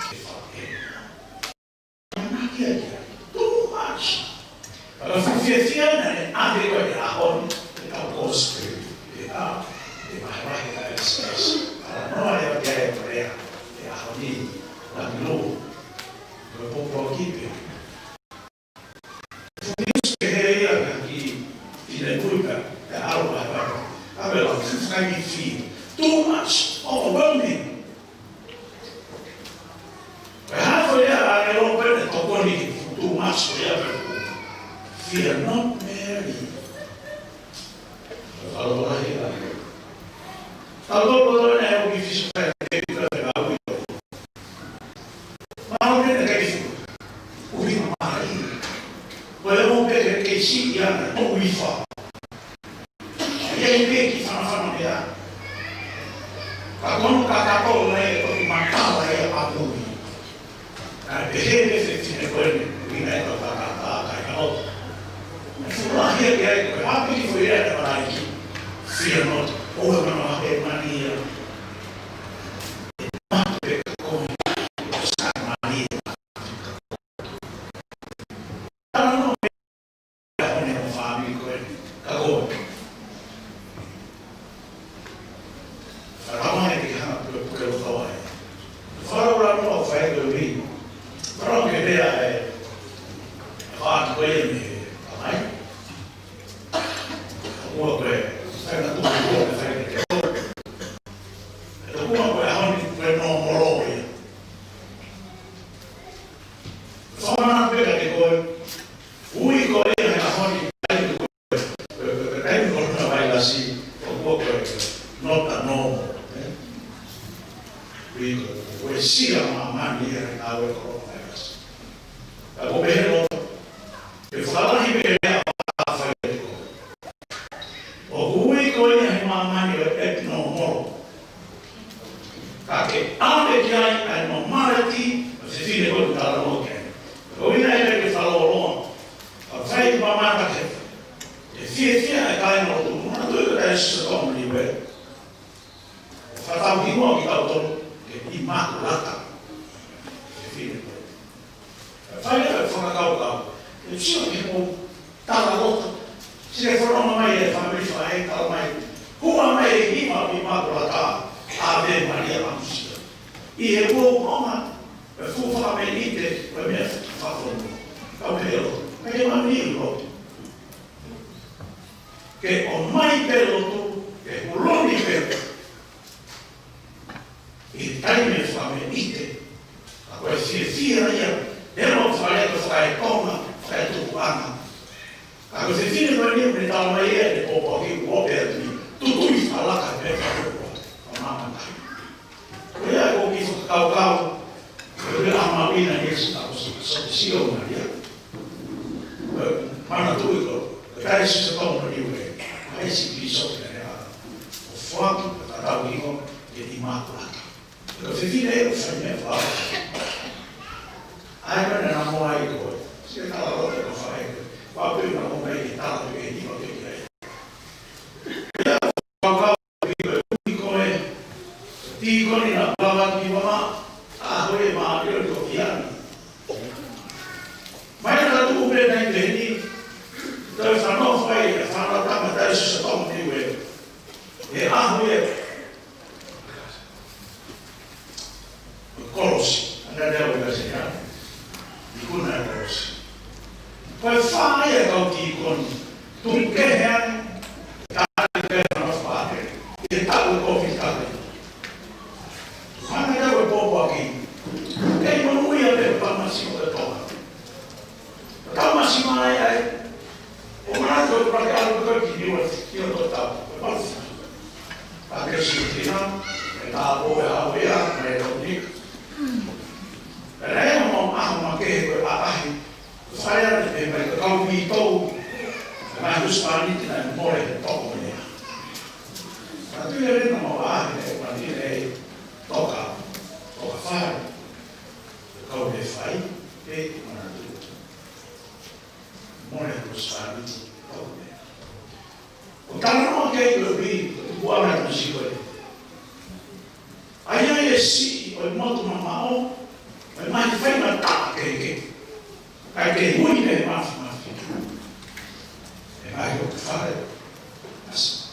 Ke faʻē. Ana kia kia. Too much. Ka ko e fuʻu fiefia naʻe ʻave ko ē he ʻaho ni, ʻetau gospel, ʻetau, ʻetau vahevahe ʻa e S S. Ala noa e ʻave ʻa e korea, ʻi he ʻaho ni, la milo. Ko e pōpoaki pē. Fuʻu news pehē ia ki he finemui pē, ʻe ʻalu vahevahe. ʻAve lau fuʻu fakaʻifi. Too much, overwhelming. Ko e hā ko ia ʻa e ʻāngelo pē naʻe tokoni ki he too much ko ia pē. Fear not, Mary. Ko e fakalotolahi ʻa e ʻāngelo. Tautolu ko ē naʻe ʻomi fisika e kei pē ke ngāue. Mālō pē naʻe kei fuʻu ʻuhinga mālie. Ko e ʻomi pē ke kei siʻi ana, ʻo ui fa. ʻA ia ʻi he kiʻi fanafana meʻa. Ka ko hono kakato naʻe toki matala ia ʻa Mary. Ka pehē pē fefine ko eni, ʻuhinga ʻetau kakata, ka ʻi ka o. Naʻe fuʻu lahi ia ke ai, ko e hapiki foʻi lea ʻa e malaʻia. Fear not, ʻoua ʻe manavahē Malia. Mate pē ka ko e, sa Malia. Ano, ʻa e ʻaho ni ʻa e fāmili ko eni, ka ko e. Fakaʻamu he ke hanga pukepuke loto ai. Fakaʻamu ʻo fai ko e ui. Fakaʻamu ke lea e. Fakaʻamu ko e mei he ʻamai. Ua ko e. Fai na tuku ua ke fai ke. E tuku ua ko e ʻaho ni ko e nōmolo ia. Fakaʻamu pē ka ke ko e. Ui ko e he ʻaho ni, taimi ko e, taimi ko e coronavirus, ʻoku ua ko e, not a normal, ē? Ui ko e, ko e sia māmani ia he ngāue coronavirus. Ka ko e pehē loto, ke fakalahi pē lea ʻa fai ko. ʻOku ui ko ia he māmani ʻo e abnormal. Ka ke ʻave ki ai ʻa e normality, ʻa e fefine ko eni talanoa ki ai. Ko ia ʻe ke fakalōloa. Ka fai mamata ke, ke fiefia e kāingalotu. Manatuʻi ko e Taisiasi ʻo Tonga Niue. Fakatauhingoa kitautolu, ke Imakulata. Fefine ko eni. Fai e fakakaukau. ʻE sio ki he mou talaloto. Sio ki he fononga mai e fāmili faʻē, tala mai. Hua mai e hiva ʻo Imakulata, Ave Maria ʻAmusia. ʻI he uouongona, e fuʻu fakameʻite, ko e meʻa fakafonua. Kau helo, meʻa mani lo. Ke ʻomai pē lotu, ke huloni pē. ʻI he taimi e fakameʻite, ka ko e fiefia ia, ʻe mo fale ko fai Tonga, fai tukuʻanga. Ka ko e fefine ko eni, mei tala mai ē, ʻe popo ki ua pē atu ni, tutuʻi falaka pē ka ua, ka māmani. Ko ia ko ki fakakaukau, ko ia ʻa Maʻina Hesi, ʻa ko so, so, sio mai ia. Manatuʻi ko, ko e Taisiasi ʻo Tonga Niue, ʻa e Sipiliso ke ʻa, ʻo foaki, ko e tatau ʻi ko, ke Imakulata. Ko e fefine ʻoku fai meʻa fau. ʻAi mana na mo ai ko, si e talaloto ko fai ko, fau pē na mo mai ke tala pē ni ko ke ai. Ia, fau kau, ko e, ko e, tīkoni na, lava ki mama, ʻa ko e mā, ʻio ko ki ani. Mai na tuku pē nai pē ni, toe fanongo fai, e fanongo tama Taisiasi ʻo Tonga Niue. E ʻaho ia. Kolosi, ana lea ʻo Uēsiliana. Ikuna e kolosi. Ko e fā ia kau tīkoni. Tuku kehe ai, tali pē fanongo fai. E taʻu ko fitale. Ana lea ʻo e pōpoaki. Kei monūʻia pē tamasiʻi ʻo e Tonga. Tamasiʻi mai ai. ʻO manatu ʻo pake ʻalu ko ki Niua, ki ʻo tau. Ko e palu. Ka ke sio kina, e tāpō e au ia, me e tau ni. E lea mo ʻaho makehe ko e ʻaʻahi. Fai ane ʻE mai ka kau vītou, ʻe mai husepāniti naʻe mole he toko meʻa. Ka tui ʻe lena mau ʻahe ʻe pani ʻe toka, toka fale. Kau he fai, ʻe manatu. Mole husepāniti, toko meʻa. ʻO talanoa ki ai koeʻuhi, ʻoku ʻalu atu siʻi ko ē. ʻAi ai e siʻi ʻo e motu mamaʻo, ʻo e mahi faingataʻa kehekehe. ʻAi ke hui mei he mafimafi. ʻE mahi ʻo fale. Asi.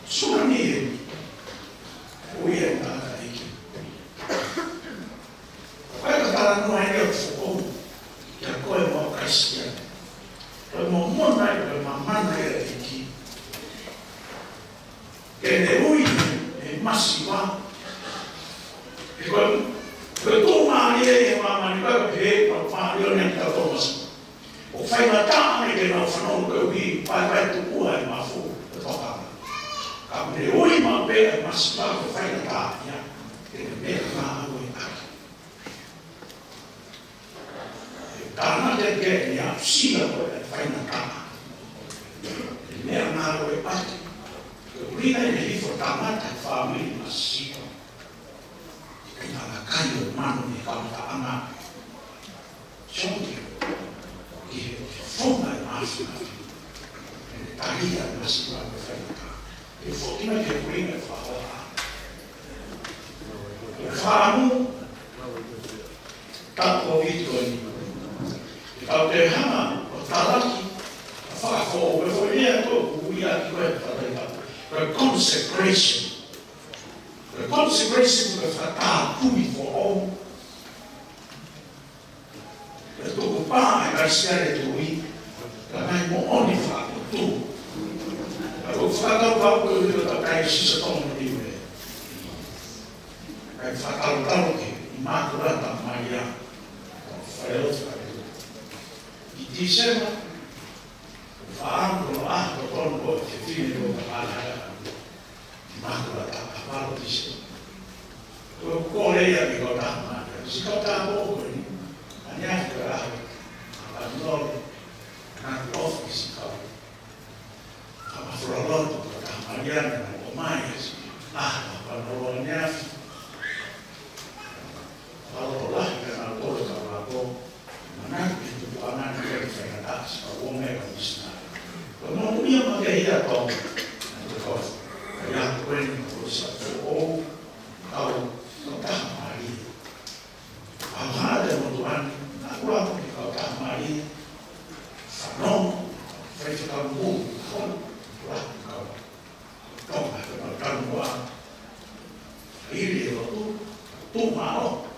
Suna ni e. Ui e tangataʻeiki. Ko e ka talanoa ʻeni ʻoku foʻou. Kia koe mo Kalisitiane. Ko e momona ʻi, ko e mamana ʻi he ʻEiki. Ke ne ui e masiva. He ko e, ko e tuʻumālie ʻi he māmani ko e pehē, ko e mālie ʻo ne tau tō masiva. ʻOku faingataʻa ange ke nau fanongo koeʻuhi, vaivai tuʻua e mafu, e tokanga. Ka ne ui maʻu pē e masiva ko e faingataʻa ia, ke ne meʻangāueʻaki. Tānaki ke ne aʻusia ko e faingataʻa. Ke meʻangāueʻaki. Ke ʻuhinga ʻene hifo tangata fāmili masiva. Ke nau kai ʻo manu ni kamataʻanga. Sōtia. Ki he fonga e mafimafi. Ke ne talia e masiva ko e faingataʻa. Ke foki mai ke ʻuhinga e fakahoha. Ke fāmu. Tapu ʻo vito ni. Ke tau te hanga ʻo talaki, ʻa fakafoʻou, ʻa e foʻi lea ko ē ʻoku ui ʻaki ko e fakataha. Ko e consecration. Ko e consecration ko e fakatāpui foʻou. Ko e tukupā e Kalisitiane tui. Ka ʻi ai moʻoni fakaʻutu. Ka ko e fakakaukau ko e ui ko e takai sisa Tonga ni ue. Kae fakatalotalo ki he Imakulata Malia. Fale o fale. ʻI Tīsema, faʻamu ko e ʻaho totonu ko e fefine ko e palahara. Imakulata, ʻaho Tīsema. Ko e kole ia ki he Kautaha Malia. Siʻi kautaha ko eni. ʻAneafi ko e ʻaho. ʻAneafi. Nau ʻofa ki siʻi kau. Ka ma folofola ko e Kautaha Malia naʻa nau ō mai ʻa e siʻi ʻaho, ka nau ō ʻaneafi. Folofola ka nau ō ka nau ō. Manatu ki he tupuʻanga ni ʻoku faingataʻa siʻi kau ō mai ka misinale. Ko e moʻoni ia makehe ia Tonga. Naʻe ko e kofu. Ka ia ko eni ko e sa ko ʻo kau Kautaha Malia. ʻAuha ʻa e motuʻa ni, naʻa ku ako ki he Kautaha Malia, fanongo, faifekau mou, ko e, ko e, ko e, ko e, ko e, ko e, ko e, ko e, ili e lotu, tuʻu māʻolunga,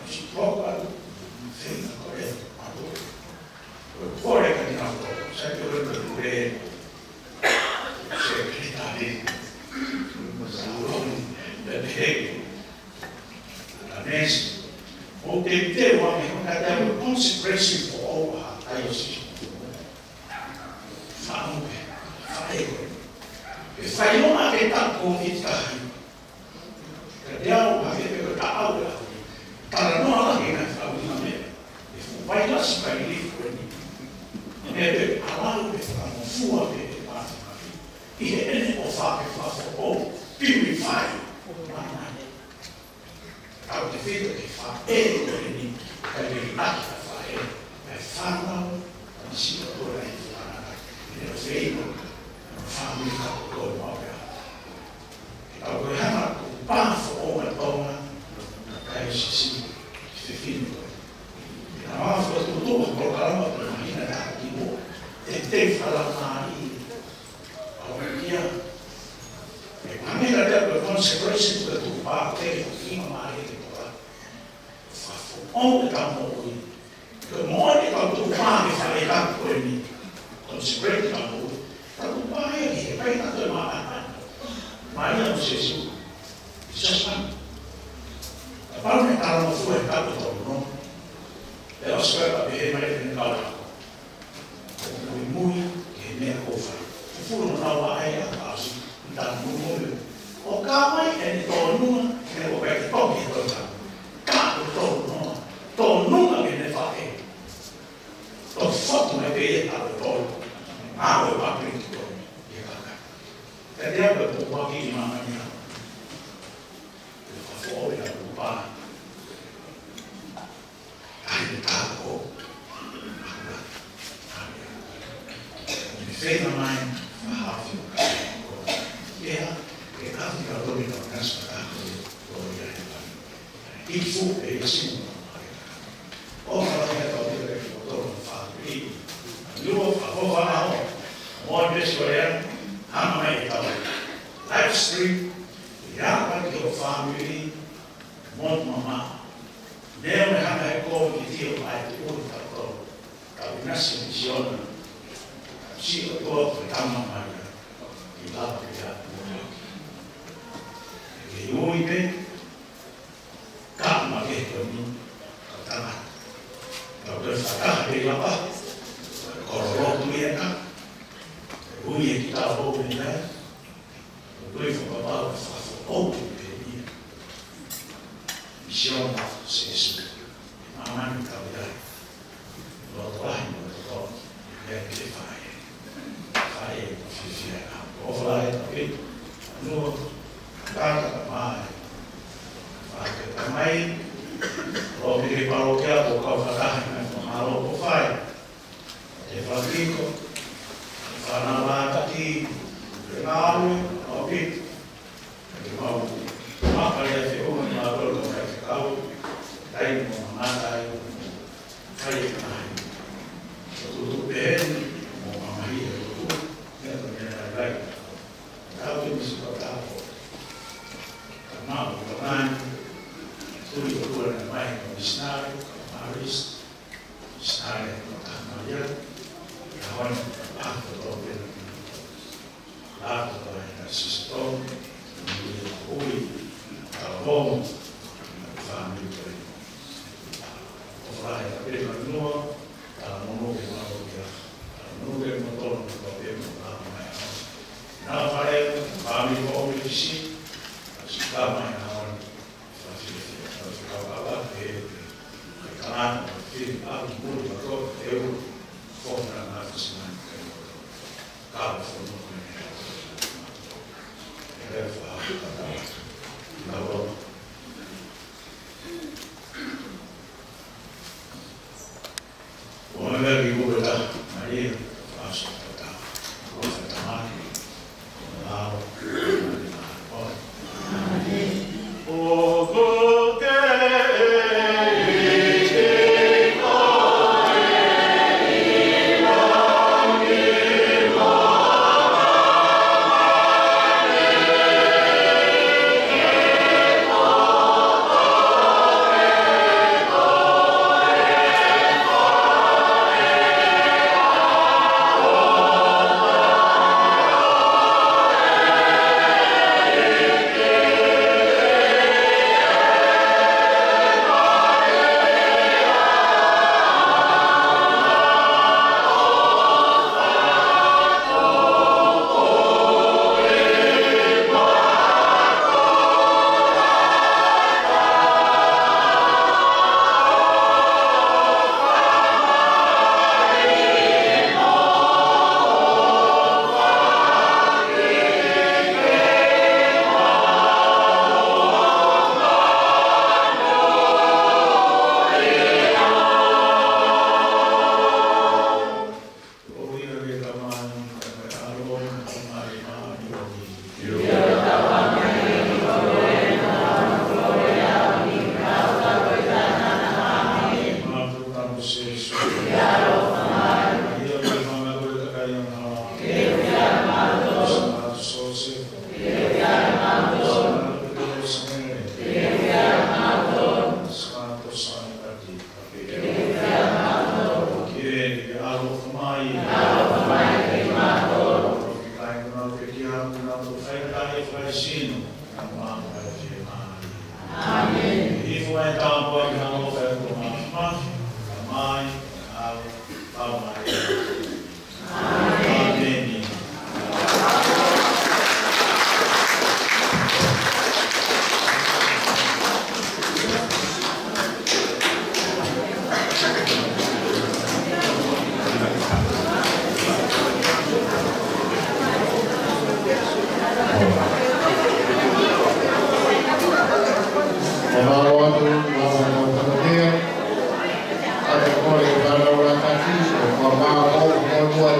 siʻi pō ʻalu, feinga ko e, ʻalu, ko e, ko e, ka ni ʻalu, sai ko e, ko e, ko e, Sekelitali. Saloni, the behavior. Tanesi. ʻOku te te wa me hona te amo consecration for all our diocese. Faʻamu pē, faʻamu pē. Ke fai ʻo ma ke ta ko i tahi. Ka te au hake pē ko e taʻau e ʻaho ni. Talanoa lahi ʻa e ngaahi fakaʻuhinga meʻa. ʻE fuʻu vailasi kai lifu eni. ʻE pē ʻalu pē fakamofua pē e pāti. ʻI heʻene ʻofa ke fakafoʻou, purify. Mana. Tautautefito ki he faʻē ko eni, kae ʻai ke ʻaki ʻa e faʻē, ʻa e fānau, ʻa e siʻi katoa ʻa e fānau, ʻi he feinga, fāmili ka ko e mau ea. Ke tau ko e hanga ko e pā foʻou ʻa Tonga, kae sisi, fefine ko ē. Ke tau hanga fokotuʻutuʻu ha polokalama ko e mahina taha ki muʻa, te te fakalama ai, ʻAukia. ʻE mahino leva ko e consecration ko e tukupā ke ke hima mai ke toka. Fakafoʻou e tau moʻui. Ko e moʻoni tau tukupā ke fai e tau ko eni. Consecrate tau moʻui. Tau tukupā ia ki he kai tau toe maʻa. Maʻa ia mo Sēsū. Sasana. Kapau ne tala mo fua e tau tau no. E oska ka pehe mai ke ne kau. ʻO muimui ki he meʻa ʻoku fai. Fufulu na ua ai a kasi, ta muimui. ʻO ka mai ʻene tōnunga, ʻene ʻo kai te toki he tōnunga. Ka ʻo tōnunga, tōnunga ki heʻene faʻē. ʻe ʻalu tolu, ʻalu ʻa Pilitikoni, ʻe kaka. Ka te ʻalu ʻa Pōpaki ʻi māmani ʻalu. ʻE fakafoʻou ʻa Pōpaki. ʻAi le tako. ʻE feinga mai, fakahaofi ʻo ka. ʻIa, ʻe afi ka toni ka nasi ka tako, ʻo ia ʻe fai. ʻIki fuʻu ʻe ia simu. ʻOfa lahi atu ʻaupito kiate kimoutolu mo e fāmili. Lua, ʻofa ʻaho. Mo e pesi o lea, hanga mai e tau. Live stream, ʻi he anga ki hoʻo fāmili, mo e mamaʻo. Neo me hanga he kou ki tio mai te ui tautolu. Kau ʻinasi misiona. Sio ʻOtua ko e tama mai. ʻI lava ki a. Ke ui pē. Ka ma ke ko ni, ka tama. Ka ko e fakataha ke ia pa. Ko lo lo tu ia ka. Ui e kita o ni ai. Ko e fakapapau e fakafoʻou ke ni. Misiona Sīsū. Māmani ka ia. Loto lahi mo loto tonu. Ia ke fai. Fai ko fiefia. ʻOfa lahi atu ʻaupito. Nua. Kaka mai. Fai ke tamai. Lo ke ke palokia ko kau kakahi mai ko mālō ko fai. Te fakiko. Fana mātaki. Ke ngāue. ʻAupito. Ke mau, maka ia te uma ni mātou no kai te kau, kai mo mamata ai, kai e kai. Ko tutu peheni, mo mamahi e tutu, ne to ne rai rai. Kau te misi kau tau. Ka mau, ka mai, tui ko tua na mai, ko misinari, ka maris, misinari, ka maria, ka hon, ka ako to pena. Lato ai na sisto, ni ui, talavou, fāmili ko ē. ʻOfa lahi atu ʻaupito nua, talamonu ke mau kia, talamonu ke mau tonu, ko pē mo la mai. Na fale, fāmili ko ē kisi, sika mai na wan.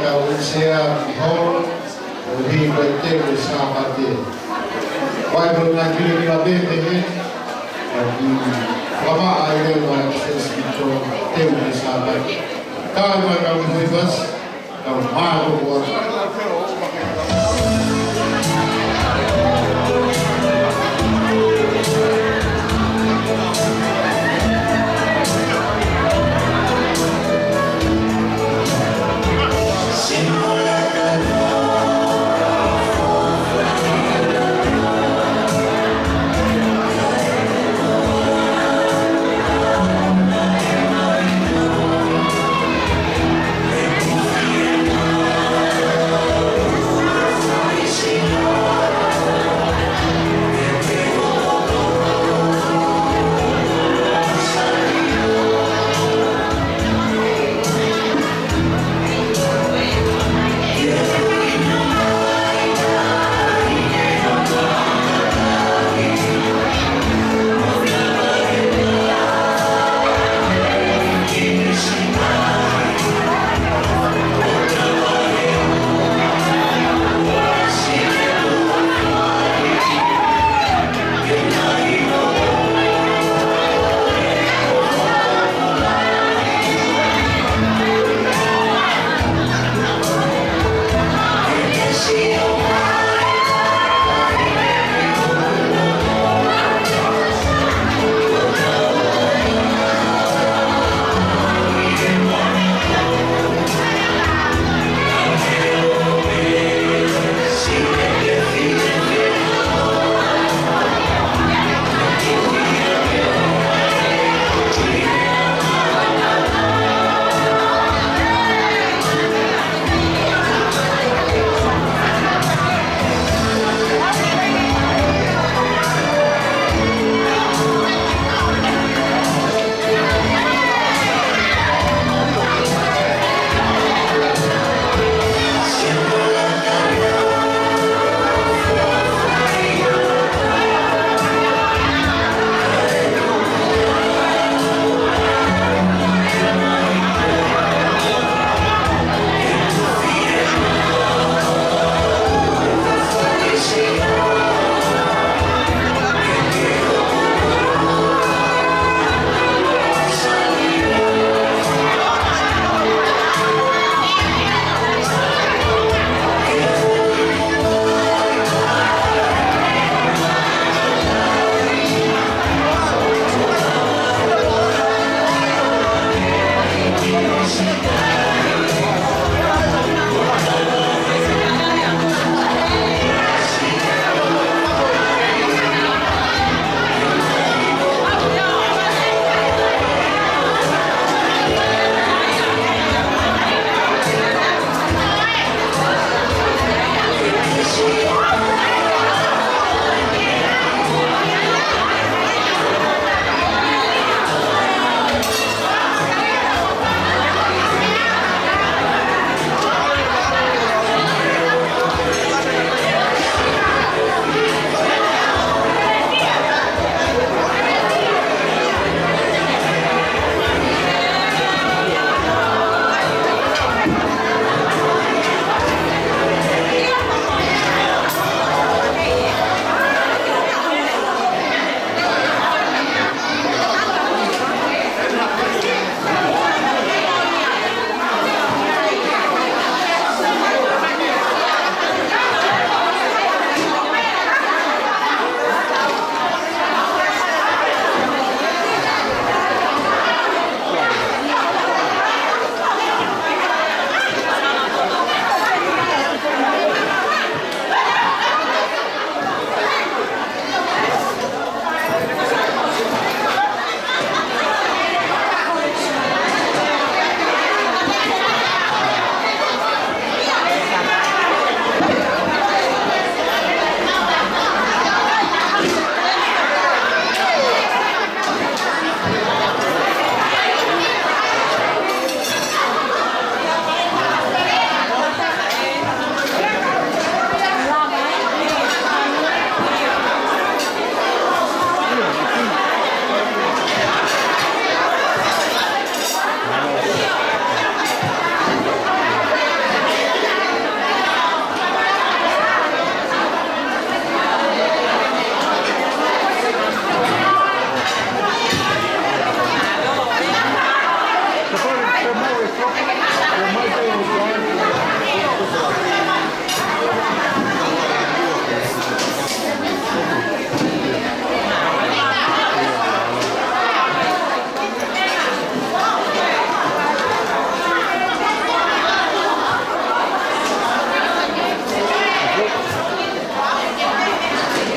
Kau Sea ki holo, ʻo hiki ko e teu ʻo e Sāpate. Vai mo e ngaahi kiʻi kiʻi lave pehē, ʻa ki kamaʻa ai leva ʻa e Sēnesi ki tō teu ʻo e Sāpate. Ka ʻi mai kau ki Hoivasi, kau mālō kuo